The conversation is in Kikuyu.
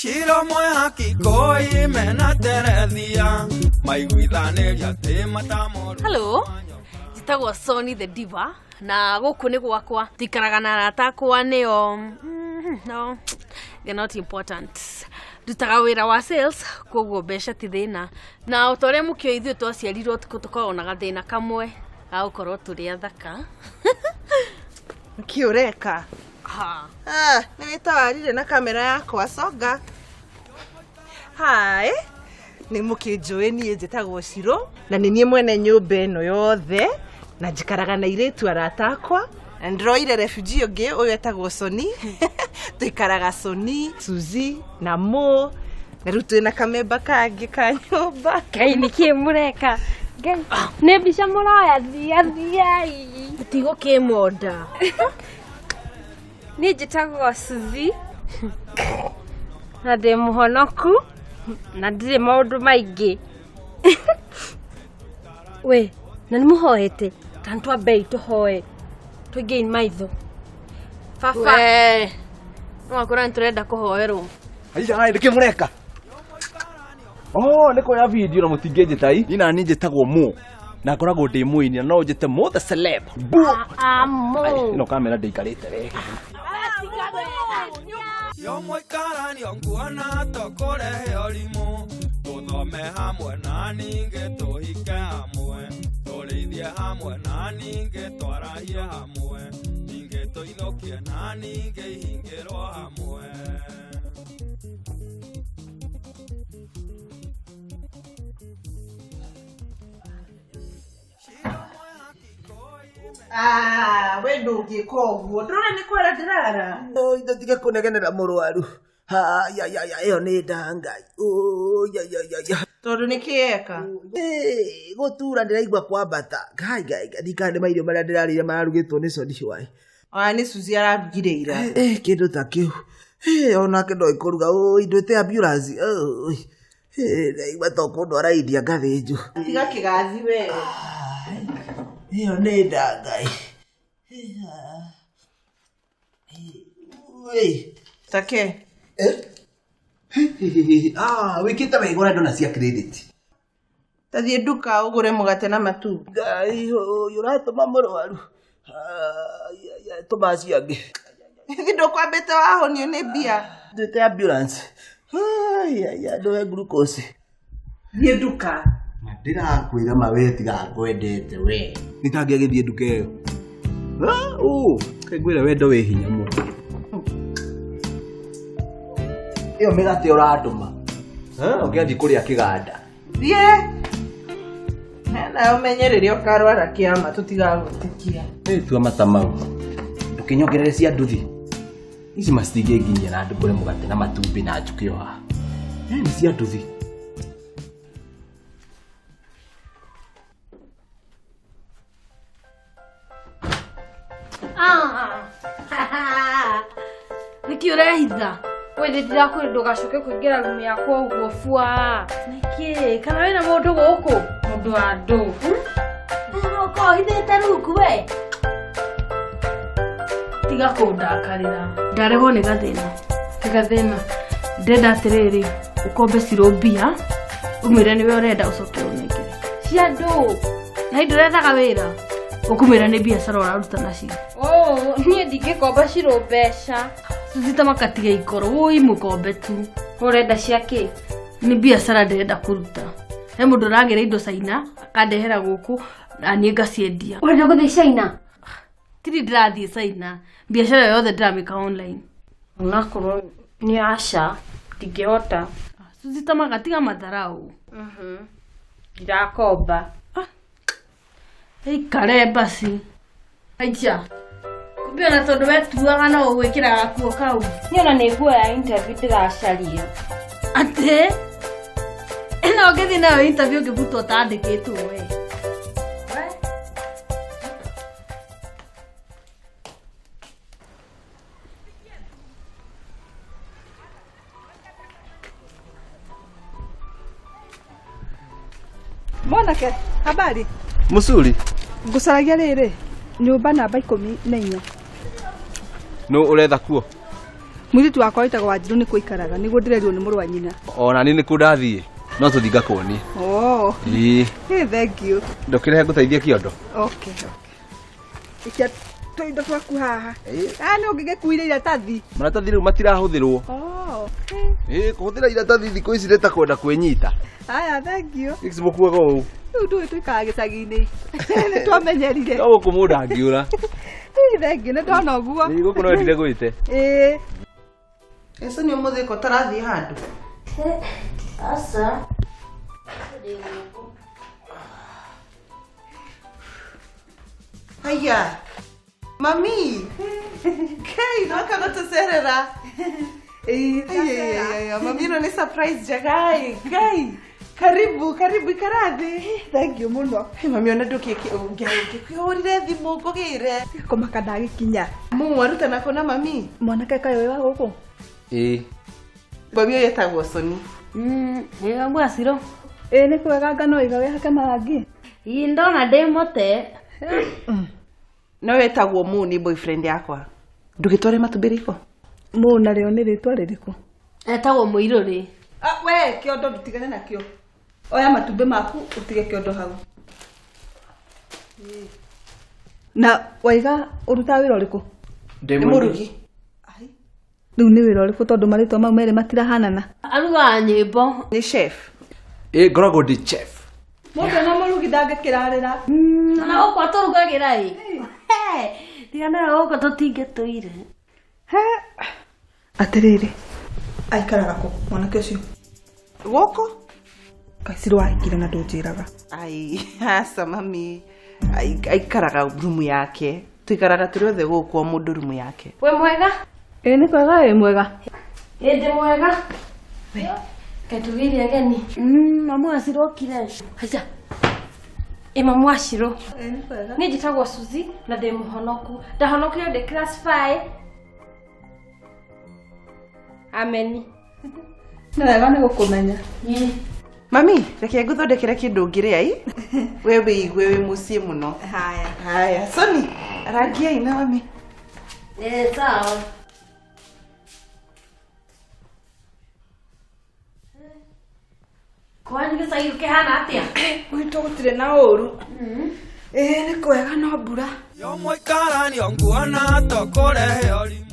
Ciro mwehaki koi mena terethia maiguithanĩria atĩ matamũrũ. Hello, njĩtagwo Sony the Diva na gũkũ nĩ gwakwa. Ndikaraga na arata akwa nĩo no, they're not important. Ndutaga wĩra wa sales koguo mbeca ti thĩna. Na o ta ũrĩa mũkĩũĩ ithuĩ twaciarirwo ũtukũ tũkoragwo na gathĩna kamwe ga gũkorwo tũrĩ athaka. Nĩkĩ ũreka? Ha. Ah, nĩ wĩtawarire na kamera yakwa songa. Hi, nĩ mũkĩnjũĩ niĩ njĩtagwo Ciro na nĩ niĩ mwene nyũmba ĩno yothe na njikaraga na airĩtu arata akwa na ndĩroire refugee ũngĩ ũyũ etagwo Soni. Tũikaraga Soni, Suzy na Mo na rĩu twĩna kamemba kangĩ ka nyũmba. Ngai nĩkĩ mũreka? Ngai nĩ mbica mũroya thia thiai. Tigũkĩmonda. Niĩ njĩtagwo Suzy na ndĩ mũhonoku na ndirĩ maũndũ maingĩ. We na nĩ mũhoete ta nĩ twambei tũhoe tũingĩi maitho. Baba We. No akora nĩ tũrenda kũhoerwo. Aisha, nĩ kĩ mũreka? Oh, nĩ kuoya video na mũtingĩnjĩta i. Niĩ nani njĩtagwo Mo na ngoragwo ndĩ mũini na no njĩte Mo the celeb. Bu. amo Ĩno kamera ndĩikarĩte wega. Yo mũikaranio nguona tũkũrehe ũrimũ tũthome hamwe na ningĩ tũhike hamwe tũrĩithie hamwe na ningĩ twarahie hamwe ningĩ tũinũkie na ningĩ ihingĩrwo hamwe. Ah, we ndũngĩka ũguo ndũrona nĩ kwara ndĩrara. Oi, tige kũnegenera mũrwaru. Haya, ya, ya, ĩyo nĩ nda Ngai. Oi, ya, ya, ya, ya. Tondũ nĩ kĩ eka? Ĩ, gũtura ndĩraigua kwambata. Ngai, Ngai, Ngai, ndikana nĩ mairio marĩa ndĩrarĩire mararugĩtwo nĩ Soni Shwai. Ona nĩ Suzy ararugire ira. Eh, kĩndũ ta kĩu. Eh, onake ndoĩ kũruga. Oi, ndwĩte ambulance. Oi. Eh, ndaigua to kũndwara India ngathĩnjwo. Tiga kĩgathi we. Ĩyo nĩ nda Ngai. Oi. Take. Eh? Ah, wĩkĩte wega ũrenda ona cia credit. Ta thiĩ nduka ũgũre mũgate na matumbĩ. Ngai, ũyũ ũratũma mũrwaru. Ai, ai, ai, tũma acio angĩ. Hihi ndũkwambĩte wahũnio nĩ mbia? Ndwĩte ambulance. Ai, ai, ai, ndũhe glucose. Thiĩ nduka. Ndĩrakwĩra ma we tiga ngwendete we. Nĩ ta ngĩagĩthiĩ nduka ĩyo. Ah, ũ, kaĩ ngwĩra wendo wĩ hinya mũno. Ĩyo mĩgate ũrandũma. Ah, ũngĩathiĩ kũrĩa kĩganda. Thiĩ. Nawe ũmenye rĩrĩa ũkarwara kĩama tũtigagwĩtĩkia. Ĩ, tua mata mau. Ndũkĩnyongerere cia nduthi. Ici macitingĩnginyia na ndũkũre mũgate na matumbĩ na njũke o haha. Eh, nĩ cia nduthi. Ah. Nĩkĩ ũrehitha? We nĩ ndirakwĩra ndũgacoke kũingĩra rumu yakwa ũguo bua. Nĩkĩ? Kana wĩna mũndũ gũkũ? Mũndũ wa andũ. Ũkorwo ũhithĩte rungu we. Tiga kũndakarĩra. Ndarehwo nĩ gathĩna. Ti gathĩna. Ndĩrenda atĩrĩrĩ, ũkombe Ciro mbia, ũmwĩre nĩwe ũrenda ũcoke ũnengere. Cia andũ. Na hĩndĩ ũrethaga wĩra, ũkũmwĩra nĩ biacara ũraruta nacio. Oh, niĩ ndingĩkomba Ciro mbeca. Suzy ta makatiga ikoro, wũi mũkombe tu. Ũrenda cia kĩ? Nĩ biacara ndĩrenda kũruta. He mũndũ ũragĩra indo China, akandehera gũkũ, na niĩ ngaciendia. Ũrenda gũthiĩ China? Tiri ndĩrathiĩ China, biacara yothe ndĩramĩka online. Onakorwo nĩ aca, ndingĩhota. Suzy ta magatiga matharau. Ndirakomba. Ikare basi. Aisha. Kumbe ona tondũ wetuaga no ũgwĩkĩra gakuo kau. Niĩ ona nĩ nguo ya interview ndĩracaria. Atĩ? Ĩno ũngĩthiĩ nayo interview ũngĩbutwo ũtandĩkĩtwo we. Mwanake, habari? Mũcuri. Ngũcaragia rĩrĩ nyũmba namba 14. Nũ ũretha kuo? Mũirĩtu wakwa wĩtagwo Wanjirũ nĩ kũikaraga nĩguo ndĩrerirwo nĩ mũrũ wa nyina. Ona niĩ nĩ kũ ndathiĩ. No tũthiĩ ngakuonie. Oh. Ĩĩ. Hey, thank you. Ndũkĩrehe ngũteithie kĩondo. Okay. Ikia tũindo twaku haha. Ah, nĩ ũngĩgĩkuire iratathi. Maratathi rĩu matirahũthĩrwo. Oh. Ĩĩ, kũhũthĩra iratathi thikũ ici nĩ ta kwenda kwĩnyita. Haya, thank you. Ici mũkuaga ũũ. Rĩu ndũĩ tũikaraga gĩcagi-inĩ. Nĩ twamenyerire. No gũkũ mũndũ angĩũra. Ĩĩ, thank you, nĩ ndona ũguo. Ĩĩ, gũkũ no endire gwĩte. Ĩĩ. Ĩcio nĩ ũmũthĩ ko ũtarathiĩ handũ? Aca. Haya. Mami. Kei, nwaka gũtũcerera. Ĩĩ, mami ĩno nĩ surprise njega ĩ. Ngai. Karibu, karibu ikara thĩ. Thank you mũno. Hey, mami ona ndũkĩhũrire thimũ ngũgĩre. Kũmaka ndagĩkinya. Mũmũ arutana kũ na mami? Mwanake kaĩ wĩ wa gũkũ? Ĩĩ. Mami ũyũ etagwo Soni. Ĩĩ ngwaciro. Ĩĩ nĩ kwega ngano ĩga wĩhake marangi. Ĩĩ ndona ndĩ mũte. No wetagwo Mu nĩ boyfriend yakwa. Ndũgĩtware matumbĩ riko. Mu narĩo nĩ rĩtwa rĩrĩkũ? Etagwo Mũirũrĩ. Ah, we kĩondo ndũtigane nakĩo. Oya matumbĩ maku ũtige kĩondo hau. Na waiga ũrutaga wĩra ũrĩkũ? Nĩ mũrugi. Rĩu nĩ wĩra ũrĩkũ tondũ marĩtwa mau merĩ matirahanana? Arugaga nyĩmbo. Nĩ chef. Ĩĩ, ngoragwo ndĩ chef. Mũndũ ona mũrugi ndangĩkĩrarĩra. Na gũkũ atũrugagĩra ĩ. Tigana na gũkũ tũtingĩtũire. He. Atĩrĩrĩ, aikaraga kũ mwanake ũcio? Gũkũ? Kaicirũ wahikire na ndũnjĩraga. Ai, aca mami. Aikaraga rumu yake. Tũikaraga tũrĩ othe gũkũ o mũndũ rumu yake. Wĩ mwega? Ĩĩ nĩ kwega ĩ mwega. Ĩ ndĩ mwega. Kaĩ tũgĩire ageni. Mamu wa Ciro okire. Aca. Ĩ mamu wa Ciro. Ĩĩ nĩ kwega. Niĩ njĩtagwo Suzy na ndĩ mũhonoku. Ndahonokire ndĩ class 5. Ameni. Nĩ wega nĩ gũkũmenya. Mami, reke ngũthondekere kĩndũ ũngĩrĩa ĩ. We wĩigue wĩ mũciĩ mũno. Haya. Haya, Soni, rangiai na mami. Ĩ sawa. Kwanyu gĩcagi kĩhana atĩa? Gwitũ gũtirĩ na ũru. Ĩĩ nĩ kwega no mbura. Yo mũikaranio nguona tũkũrehe ũrimũ.